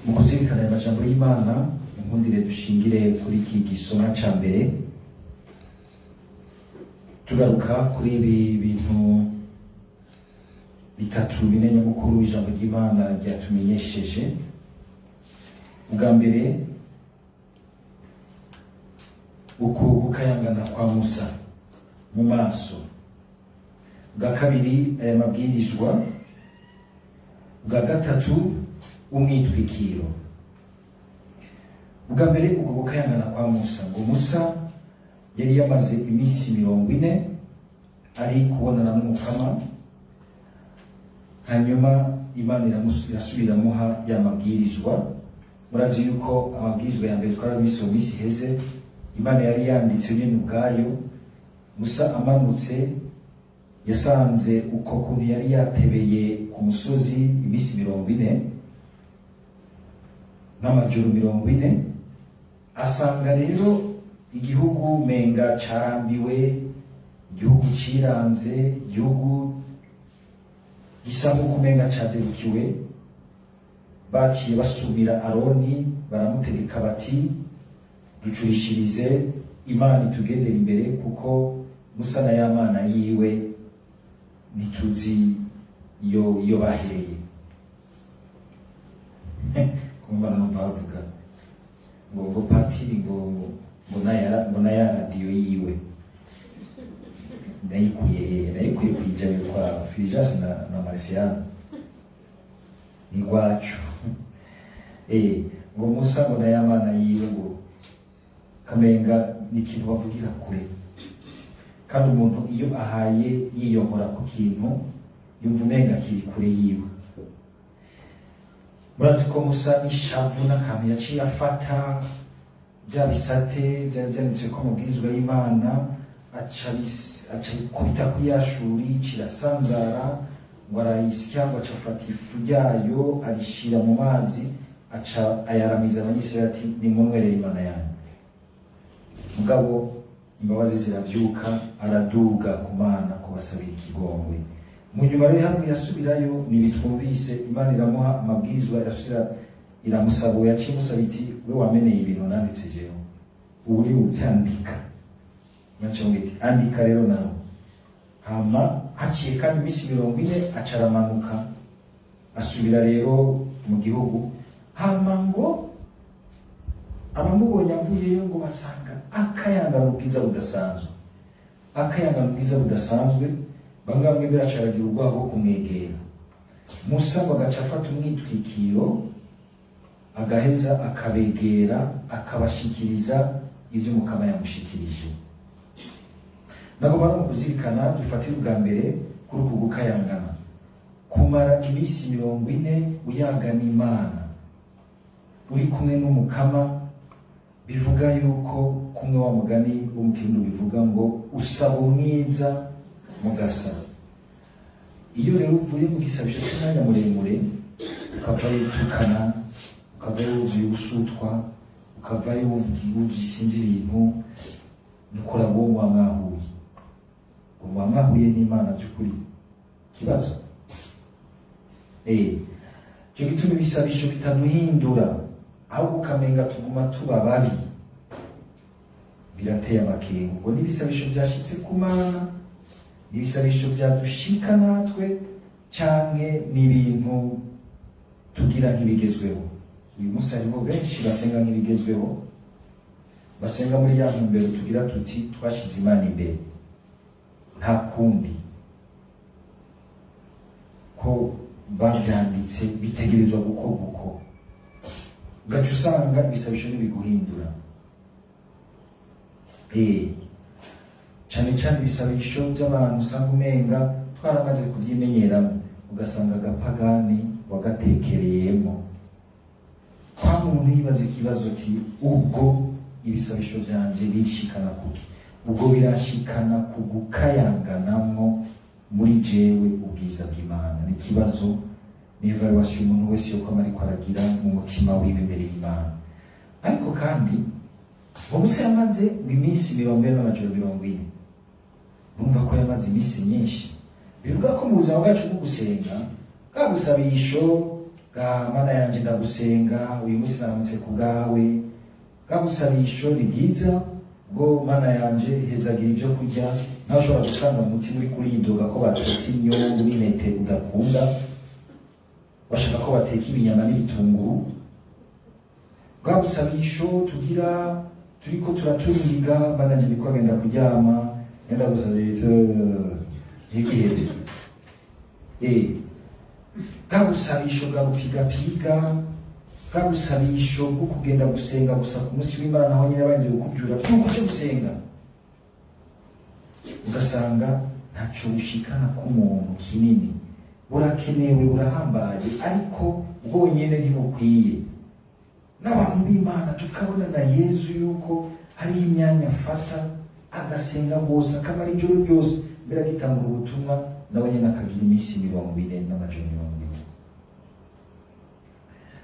Mu kuzirikana aya majambo y'Imana, inkundire dushingire kuri iki gisomwa ca mbere, tugaruka kuri ibi bintu bitatu bine nyamukuru ijambo ry'Imana ryatumenyesheje. Ubwa mbere, uku gukayangana kwa Musa mu maso. Ubwa kabiri, aya mabwirizwa. Ubwa gatatu, umwitwikiro. Ubwa mbere, uku gukayangana kwa Musa. Ngo Musa yari yamaze iminsi 40 ari kubonana n'Umukama, hanyuma Imana irasubira iramuha ya mabwirizwa. Murazi yuko amabwirizwa ya mbere twarabise mu minsi iheze, Imana yari yanditse nyene ubwayo. Musa amanutse yasanze uko kuntu yari yatebeye ku musozi iminsi 40 n'amajoro 40, asanga rero igihugu menga carambiwe, igihugu ciranze, igihugu gisa nk'uko umenga cadebukiwe. Baciye basumira Aroni, baramutegeka bati: "Ducurishirize Imana itugendera imbere, kuko Musa na ya Mana yiwe ntituzi iyo bahereye." Kumva numva bavuga ngo patiri ngo na ya radiyo yiwe nayikuye hehe? Nayikuye kwijayo kwa Fulgence na Marciano ni gwacu. Ngo Musa ngo na ya Mana yiwe, ngo kamenga ni ikintu bavugira kure. Kandi umuntu iyo ahaye yiyonkora ku kintu, yumva umenga kiri kure yiwe. Murazi ko Musa ishavu n'akantu yaciye afata bya bisate byari byanditse ko amabwirizwa y'Imana, aca bikubita kuri ya shuri, kirasanzara, ngo arayisya, ngo aca afata ifu ryayo arishira mu mazi, aca ayaramiza Abanyisirayeli ati: "Nimunywerere Imana yanyu." Mugabo imbabazi ziravyuka, araduga ku Mana kubasabira ikigongwe. Mu nyuma rero hamwe yasubirayo, ntibitwumvise, Imana iramuha amabwirizwa, irasubira iramusaba. Uwo yaciye imusaba iti: "We wameneye ibintu nanditse jewe, ubu uri uvyandika." Mace iti: "Andika rero nawe." Hama haciye kandi iminsi 40, aca aramanuka, asubira rero mu gihugu. Hama ngo abamubonye avuyeyo ngo basanga akayangana ubwiza budasanzwe, akayangana ubwiza budasanzwe. Bamwe bamwe biracaragira ubwoba bwo kumwegera. Musa ngo agaca afata umwitwikiro, agaheza akabegera, akabashikiriza ivyo Mukama yamushikirije. Nabo bari mu kuzirikana. Dufatire ubwa mbere kuri uku gukayangana. Kumara iminsi 40 uyagana Imana, uri kumwe n'Umukama, bivuga yuko kumwe wa mugani wo mu Kirundi bivuga ngo usaba umwiza mugasa. Iyo rero uvuye mu gisabisho cy'umwanya muremure, ukavayo utukana, ukavayo wuzuye ubusutwa, ukavayo wuzuye isinzi ibintu, nukora uwo muba mwahuye, ngo muba mwahuye n'Imana by'ukuri? Kibazo. Cyo gituma ibisabisho bitaduhindura, ahubwo ukamenga tuguma tuba babi, birateye amakenga. Ubwo n'ibisabisho byashitse ku Mana, n'ibisabisho byadushika natwe, canke n'ibintu tugira nk'ibigezweho? Uyu munsi hariho benshi basenga nk'ibigezweho, basenga muri ya ntumbero tugira tuti: "Twashize Imana imbere, nta kundi, ko bavyanditse bitegerezwa gukorwa uko." Ugaca usanga ibisabisho ntibiguhindura. Cane cane ibisabisho by'abantu usanga umenga twaramaze kuvyimenyeramo, ugasanga agapagani wagatekereyemo. Kwa muntu yibaza ikibazo ati: "Ubwo ibisabisho vyanje binshikana kuki? Ubwo birashikana ku gukayanganamwo muri jewe ubwiza bw'Imana?" Ni ikibazo, ni évaluation umuntu wese yokwama ariko aragira mu mutima wiwe imbere y'Imana. Ariko kandi ngo Musa yamaze ngo iminsi 40 n'amajoro 40. Urumva ko yamaze iminsi myinshi. Bivuga ko mu buzima bwacu bwo gusenga, bwa busabisho Bwa Mana yanje, ndagusenga, uyu munsi naramutse ku bwawe. Bwa busabisho ni bwiza bwo "Mana yanje, hezagira ibyo kurya", nawe ushobora gusanga mu mutima uri kuridoga ko batetse imyungu n'intete udakunda, bashaka ko bateka ibinyama n'ibitunguru. Bwa busabisho tugira turiko turaturinga, "Mana yanje, ndiko agenda kuryama, ngenda gusabira", ntigihebe. Bwa busabisho bwa bupigapiga, bwa busabisho bwo kugenda gusenga gusa ku munsi w'Imana, naho nyine banze kukubyura byuko uje gusenga, ugasanga ntaco bushikana k'umuntu kinini. Burakenewe, burahambaye, ariko bwonyene ntibukwiye. N'abantu b'Imana tukabona na Yezu yuko hariho imyanya afata agasenga rwose, akamara ijoro ryose mbere agitangura ubutumwa, nawe nyine akagira iminsi 40 n'amajoro 40.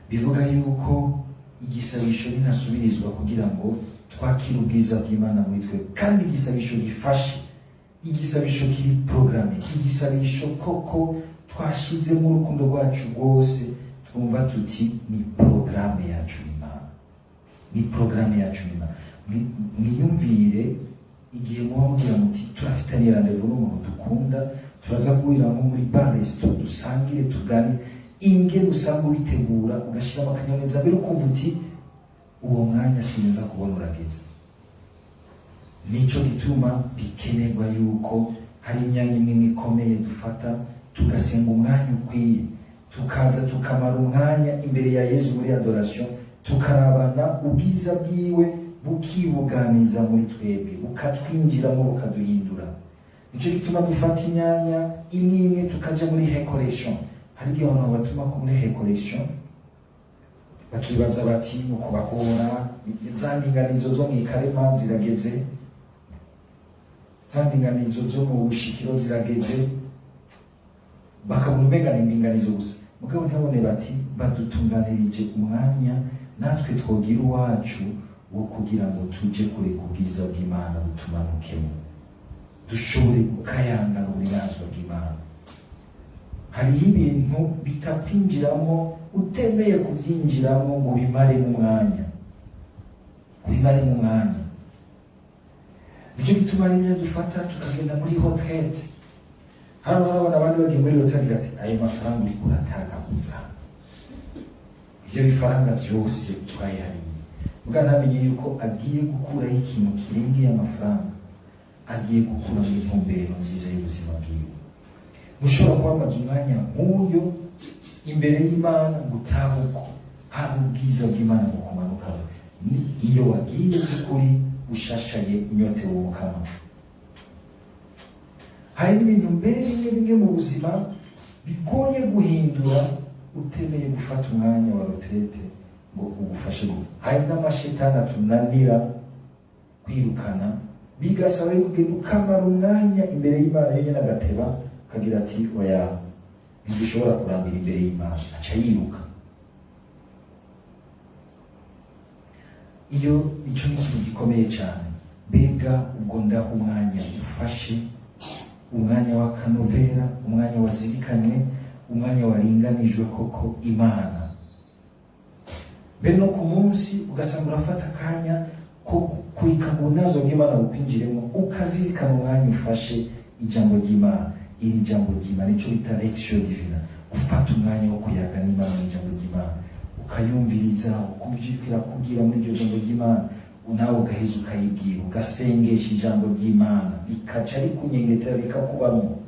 Bivuga yuko igisabisho ninasubirizwa kugira ngo twakire ubwiza bw'Imana muri twe, kandi igisabisho gifashe, igisabisho kiri programmé, igisabisho koko twashizemo urukundo rwacu rwose, twumva tuti ni porogaramu yacu n'Imana, ni porogaramu yacu n'Imana. Mwiyumvire igihe muba mugira muti turafitaniye rendez-vous n'umuntu dukunda, turaza guhurira nko muri bar, resto, dusangire, tugane, ingene usanga ubitegura, ugashyiramo akanyamuneza, mbere ukumva uti uwo mwanya sinza kubona urageze. Nico gituma bikenerwa yuko hari imyanya imwe ikomeye dufata tugasenga umwanya ukwiye, tukaza tukamara umwanya imbere ya Yezu muri adoration, tukarabana, ubwiza bwiwe bukibuganiza muri twebwe, bukatwinjiramo, bukaduhindura. Nico gituma dufata imyanya imwe imwe tukaja muri récollection. Hari igihe abantu batuma ko muri récollection bakibaza bati mu kubagora, za ndinganizo zo mw'ikarema zirageze, za ndinganizo zo mu bushikiro zirageze, bakabona umenga ni indinganizo gusa, mugabo ntibabone bati badutunganirije umwanya natwe twogira uwacu wo kugira ngo tuje kure ku bwiza bw'Imana butumanukemo, dushobore gukayangana uburinganzwa bw'Imana. Hariho ibintu bitakwinjiramo utemeye kubyinjiramo ngo ubimaremo umwanya, ubimaremo umwanya. Nicyo gituma rimwe dufata tukagenda muri retraite. Hano urabona abandi bagiye muri retraite, ati ayo mafaranga uriko uratagaguza, ivyo bifaranga vyose twayihariye, muga ntamenye yuko agiye gukuraho ikintu kirengeye amafaranga, agiye gukuramo intumbero nziza y'ubuzima bwiwe. Mushobora kuba umwanya nk'uyo imbere y'Imana ngo utahe uko hari ubwiza bw'Imana bukumanukaho. Ni iyo wagiye by'ukuri ushashaye, unyotewe Umukama. Hari n'ibintu mbere bimwe bimwe mu buzima bigoye guhindura utemeye gufata umwanya wa retraite ngo ugufashe. Hari n'amashetani atunanira kwirukana, bigasaba yuko ugenda ukamara umwanya imbere y'Imana yonyine, agateba akagira ati oya, ntidushobora kurambira imbere y'Imana, aca yiruka. Iyo ico ni ikintu gikomeye cyane. Mbega ubwo ndaha umwanya ufashe, umwanya w'akanovera, umwanya wazirikanye, umwanya waringanijwe koko Imana? Mbere no ku munsi ugasanga urafata akanya ko kurika ngo ubunazo bw'Imana bukwinjiremo, ukazirikana umwanya ufashe ijambo ry'Imana. Iri jambo ry'Imana, ico bita lectio divina, ufata umwanya wo kuyaga n'Imana mu ijambo ry'Imana, ukayumviriza, ukumva ivyo iriko irakubwira muri iryo jambo ry'Imana, nawe ugaheza ukayibwira, ugasengesha ijambo ry'Imana, rikaca rikunyengetera, rikakubamo.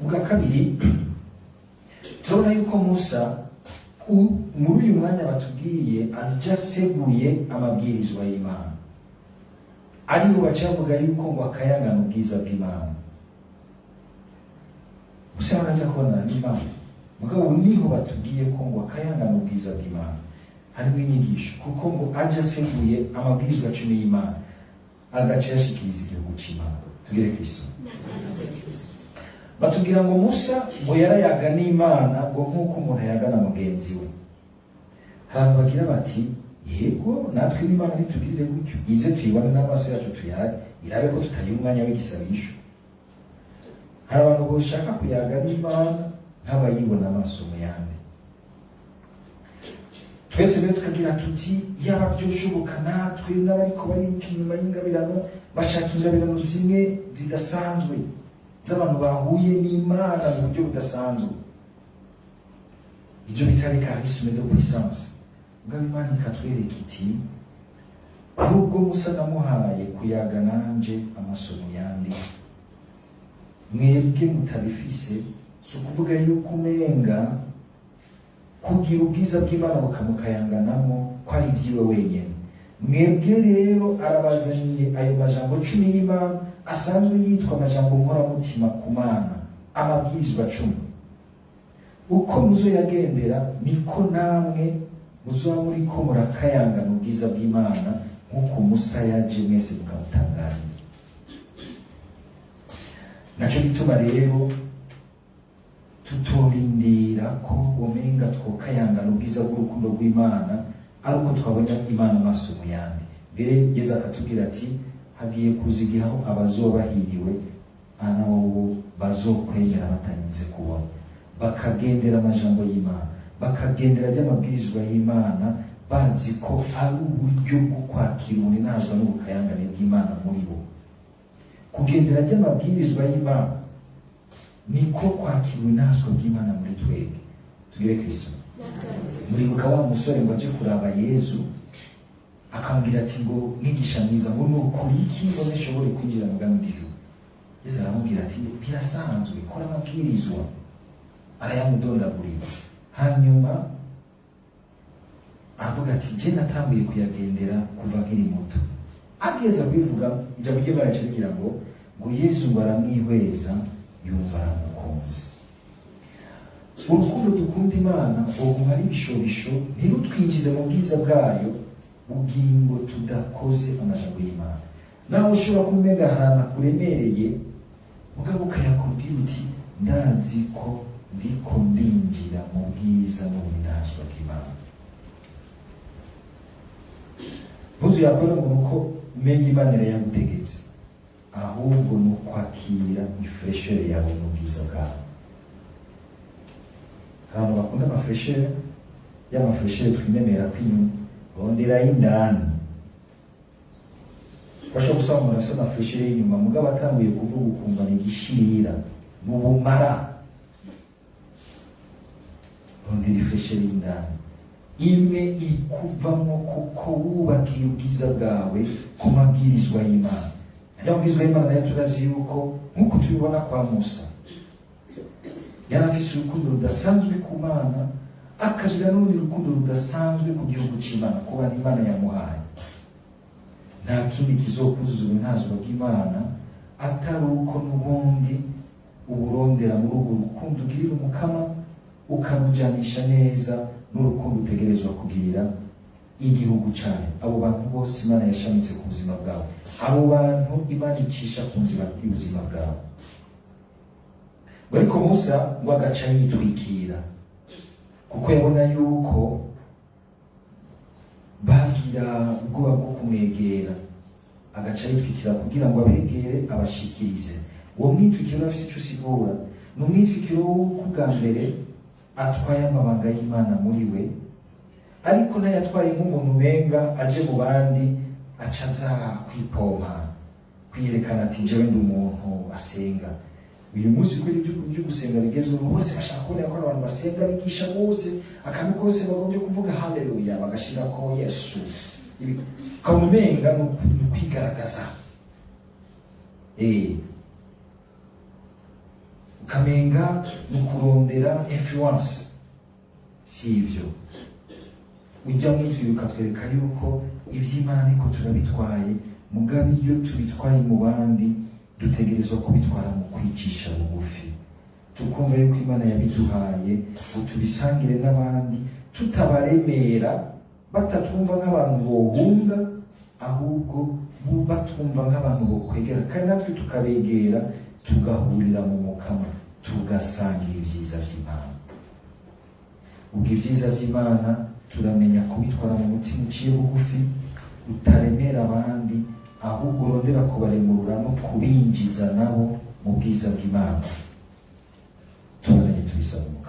Ubwa kabiri, turabona yuko Musa muri uyu mwanya batubwiye aja aseguye amabwirizwa y'Imana, ariho baca bavuga yuko ngo akayangana ubwiza bw'Imana. Musa yahora kubonana n'Imana, mugabo ubu niho batubwiye ko ngo akayangana ubwiza bw'Imana. Harimo inyigisho, kuko ngo aje aseguye amabwirizwa 10 y'Imana, agaca yashikiriza igihugu c'Imana. Tugire Kristo. Batubwira ngo Musa ngo yarayaga n'Imana ngo nk'uko umuntu ayaga na mugenzi we. Hari abantu bagira bati yego, natwe n'Imana nitugirire gutyo, ize tuyibone n'amaso yacu, tuyage, irabe ko tutayiha umwanya w'igisabisho. Hari abantu boshaka kuyaga n'Imana. nk'abayibona amaso mu yandi. Twese rero tukagira tuti: yaba byoshoboka natwe n'abariko bariruka inyuma y'ingabirano, bashaka ingabirano zimwe zidasanzwe z'abantu bahuye n'Imana mu buryo budasanzwe, ibyo bita charisme de puissance. Mugabo Imana ikatwereka iti: nubwo Musa namuhaye kuyaga nanje amaso mu yandi, mwebwe mutabifise, si ukuvuga yuko umenga kugira ubwiza bw'Imana bukamukayanganamo ko ari ibyiwe wenyine. Mwebwe rero arabazaniye ayo majambo 10 y'Imana, asanzwe yitwa amajambo nkoramutima ku Mana, amabwirizwa 10. Uko muzoyagendera, niko namwe muzoba muriko murakayangana ubwiza bw'Imana, nk'uko Musa yaje mwese mukamutangarira. Naco gituma rero tutorindira ko womenga twokayangana ubwiza bw'urukundo rw'Imana ari uko twabonye Imana amaso mu yandi. Mbere Yezu akatubwira ati: hagiye kuza igihe aho abazobahiriwe ari abo bazokwemera batarinze kubona, bakagendera amajambo y'Imana, bakagendera ry'amabwirizwa y'Imana, bazi ko ari uburyo bwo kwakira ubuninazwa n'ubukayangane bw'Imana muri bo. Kugendera ry'amabwirizwa y'Imana niko kwakira ubunazwa bw'Imana muri twebwe. Tugire Kristo. Muribuka wa musore ngo aje kuraba Yezu, akambwira ati ngo: "Mwigisha mwiza, ngo ni ukuri iki ngo nshobore kwinjira mu bwami bw'ijuru?" Yezu aramubwira ati: "Birasanzwe, kora amabwirizwa." Arayamudondagurira, hanyuma aravuga ati: "Je natanguye kuyagendera kuva nkiri muto." Ageza kubivuga, ijambo ry'Imana rica rigira ngo Yezu ngo aramwihweza, yumva aramukunze. Urukundo dukunda Imana rwoguma ari ibishobisho, ntirutwinjize mu bwiza bwayo, bugingo tudakoze amajambo y'Imana. Nawe ushobora kumenga ahantu akuremereye, mugabo ukayakubwira uti: "Ndazi ko ndiko ndinjira mu bwiza n'ubunazwa bw'Imana." Ntuzuyakore ngo nuko umenga Imana irayagutegetse, ahubwo ni ukwakira i fraîcheur yawe n'ubwiza bwawe. Abantu bakunda ama fraîcheur, y'ama fraîcheur twimemera ko inyuma, ronderayo indani. Bashobora gusanga umuntu afise ama fraîcheur y'inyuma, mugabo atanguye kuvuga ukumva ni igishirira mu bumara. Rondera i fraîcheur y'indani, imwe ikuvamo kuko wubakiye ubwiza bwawe ku mabwirizwa y'Imana. Ajya mabwirizwa y'Imana nayo turazi yuko, nk'uko tubibona kwa Musa, yari afise urukundo rudasanzwe ku Mana, akagira n'urundi rukundo rudasanzwe ku gihugu c'Imana, kuba Imana yamuhaye. Nta kindi kizokuzuza ubunazwa bw'Imana atari uko n'ubundi uburondera muri urwo rukundo ugirira Umukama, ukarujanisha neza n'urukundo utegerezwa kugirira igihugu cayo, abo bantu bose Imana yashamitse ku buzima bwawe, abo bantu Imana icisha ku nzira y'ubuzima bwawe. Ariko Musa ngo agaca yitwikira, kuko yabona yuko bagira ubwoba bwo kumwegera, agaca yitwikira kugira ngo abegere abashikirize. Uwo mwitwikiro urafise ico usigura. Ni umwitwikiro w'uko ubwa mbere atwaye amabanga y'Imana muri we, ariko ntayatwaye nk'umuntu umenga aje mu bandi aca aza kwipompa, kwiyerekana ati: "Jewe ndi umuntu asenga." Uyu munsi kuri ibyo gusenga bigezweho, bose bashaka kubona ko abantu basenga, bigisha bose, akantu kose bagombye kuvuga haleluya bagashira ko Yesu. Ukabona umenga ni ukwigaragaza, ukamenga ni ukurondera influence. Si ivyo. Ujya mwitwira ukatwereka yuko ivy'Imana niko turabitwaye, mugabo iyo tubitwaye mu bandi dutegerezwa kubitwara mu kwicisha bugufi, tukumva yuko Imana yabiduhaye ngo tubisangire n'abandi, tutabaremera, batatwumva nk'abantu bohunga, ahubwo bo batwumva nk'abantu bokwegera, kandi natwe tukabegera, tugahurira mu Mukama, tugasangira ibyiza vy'Imana. Ubwo ibyiza vy'Imana turamenya kubitwara mu mutima uciye bugufi, utaremera abandi, ahubwo urondera kubaremurura no kubinjiza nabo mu bwiza bw'Imana. Tubonanye tubisenge. bisaba uko.